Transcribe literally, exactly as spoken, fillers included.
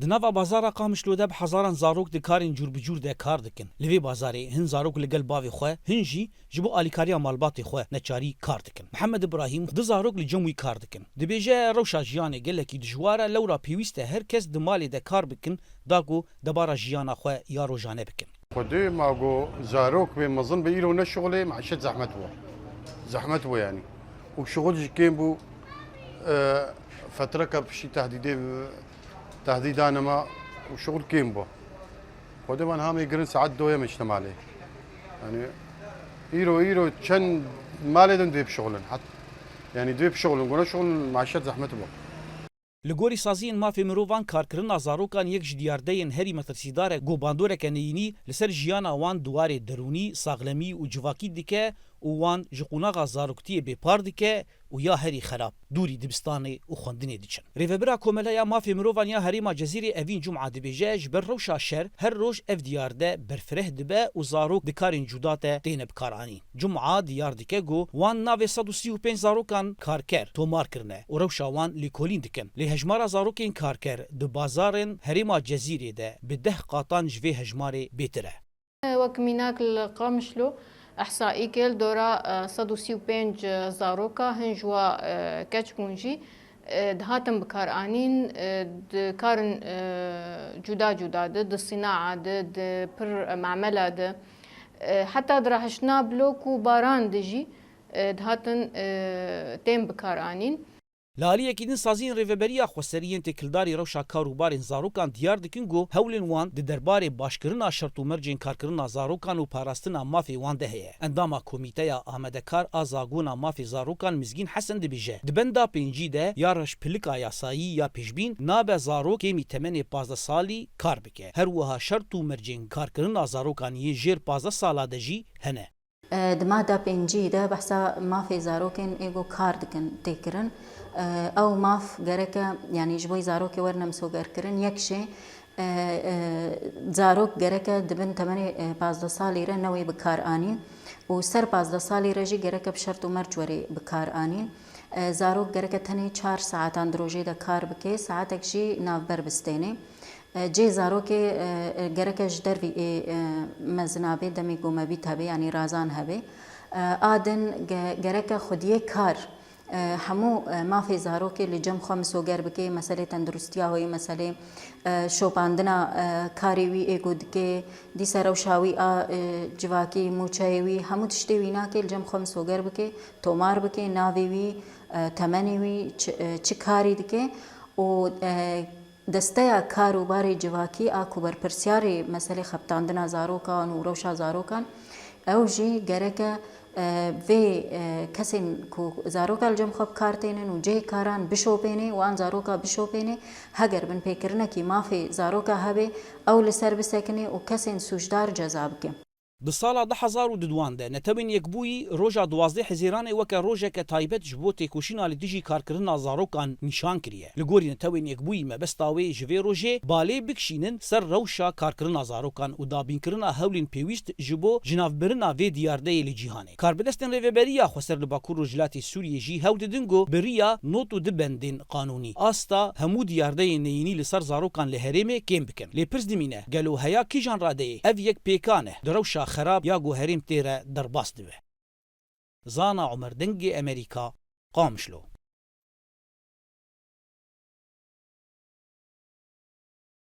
Di nava bazara Qamişlo de bi hezaran zarok di karên cûr bi cûr de kar dikin. Li vê bazarê hin zarok li gel bavê xwe, hin jî ji bo alîkariya malbatê xwe neçarî kar dikin. Mihemed Îbrahîm du zarok li cem wî kar dikin. Dibêje rewşa jiyanê gelekî dijwar e, lewra pêwîst e her kes di malê de kar bikin, da ku debara jiyana xwe ya rojane bikin. Xwedê ma go zarok bê mezin bi îro neşixulê, meîşet zehmet bû. Zehmet bû yanî. Û şixul jî kêm bû, e, fetreke piştî tehdîdê, tehdîda nema û şixul kêm bû. Xwedê van hamê girin saet doye me işte malê. Yanî îro, îro çend malê din dê bişixulin. Hat, yanî dê bişixulin, go neşixulin, meîşet zehmet bû. Li gorî saziyên mafê mirovan, karkirina zarokan yek ji diyardeyên herî metirsîdar e ku bandoreke neyînî li ser jiyana wan di warê derûnî, saxlemî û civakî dike û wan ji qonaxa zaroktiyê bêpar dike û ya herî xerab dûrî dibistanê û xwendinê diçin. Rêvebira Komeleya Mafê Mirovan ya Herêma Cezîrê Evîn Cuma dibêje, ji ber rewşa şer her roj ev diyarde berfireh dibe û zarok di karên cuda de têne bikaranîn. Cuma diyar dike ku wan navê sed û sî û pênc zarokan karker tomar kirine û rewşa wan lêkolîn dikin. Lê hejmara zarokên karker di bazarên herêma Cezîrê de bi deh qatan ji vê hejmarê bêtir e. Wek mînak li Qamişlo, ehsaîkê li dora, e, sed û sî û pênc zaroka hin ji wa, e, keç bûn jî, e, dihatin bikaranîn, e, di karin, e, cuda cuda de, di sînaa de, di pir memela de, e, heta di rahiştina blok û baran de jî, e, dihatin, e, tên bikaranîn. Li aliyekî din, saziyên Rêveberiya Xweserî yên têkildarî rewşa karûbarên zarokan diyar dikin ku hewlên wan di derbarê başkirina şert û mercên karkirina zarokan û parastina mafê wan de heye. Endama Komîteya Amadekar a Zagona Mafê Zarokan Mizgîn Hesen dibêje, di benda pêncî de ya reşpilika yasayî ya pêşbîn nabe zarok kêmî temenê pazdeh salî kar bike. Her wiha şert û mercên karkirina zarokan yê jêr pazdeh sala de jî hene. E, di mada pêncî de behsa mafê zarokên ê ku kar dikin tê kirin. E, ew maf gereke, yanî ji bo zarokê werine misogerkirin, yek jê, e, e, zarok gereke di bin temenê, e, pazdeh salî re newê bi kar anîn û ser pazdeh salî re jî gereke bi şert û merc werê bi kar anîn. E, zarok gereke tenê çar saetan di rojê de kar bike, saetek jî navber bistêne. E, cê zarokê, e, e, gereke ji dervî ê, e, mezina bê, demê ku mebît hebe, yanî razan hebe. E, a din ge-, gereke xwediyê kar, e, hemû, e, mafê zarokê li cem xwe misoger bike, meselê tenduristiya wê, meselê, e, şopandina, e, karê wî ê ku dike, dîsa rewşa wî a, e, civakî, mûçeyê wî, hemû tiştê wî nake li cem xwe misoger bike, tomar bike, navê wî, e, temenê wî, çi, e, çi karî dike û, e, Desteya Kar û Barê Civakî a ku berpirsiyarê meselê xebitandina zarokan û rewşa zarokan, ew jî gereke, e, vê, e, kesên ku zaroka li cem xwe bi kar tênin û cihê karan bişopêne, wan zaroka bişopêne, heger binpêkirinekî mafê zaroka hebe, ew li ser bisekine û kesên sûcdar ceza bike. Di sala du hezar û duduan de Netewên Yekbûyî roja duwazdeh Hezîranê weke rojeke taybet ji bo têkoşîna li dijî karkirina zarokan nîşan kiriye. Li gorî Netewên Yekbûyî mebesta wê ji vê rojê balê bikişînin ser rewşa karkirina zarokan û dabînkirina hewlên pêwîst ji bo jinavbirina vê diyardeyê li cîhanê. Karbidestên Rêveberiya Xweser li Bakur Rojhilatê Sûriyê jî hewl didin ku bi riya nod û du bendên qanûnî asta hemû diyardeyên neyînî li ser zarokan li herêmê kêm bikin. Lê pirs dimîne, gelo heya kîjan radeyê ev yek pêkan e, di rewşa xerab ya ku herêm tê re derbas dibe? Zana Omer, Dengê Emerîka, Qamişlo.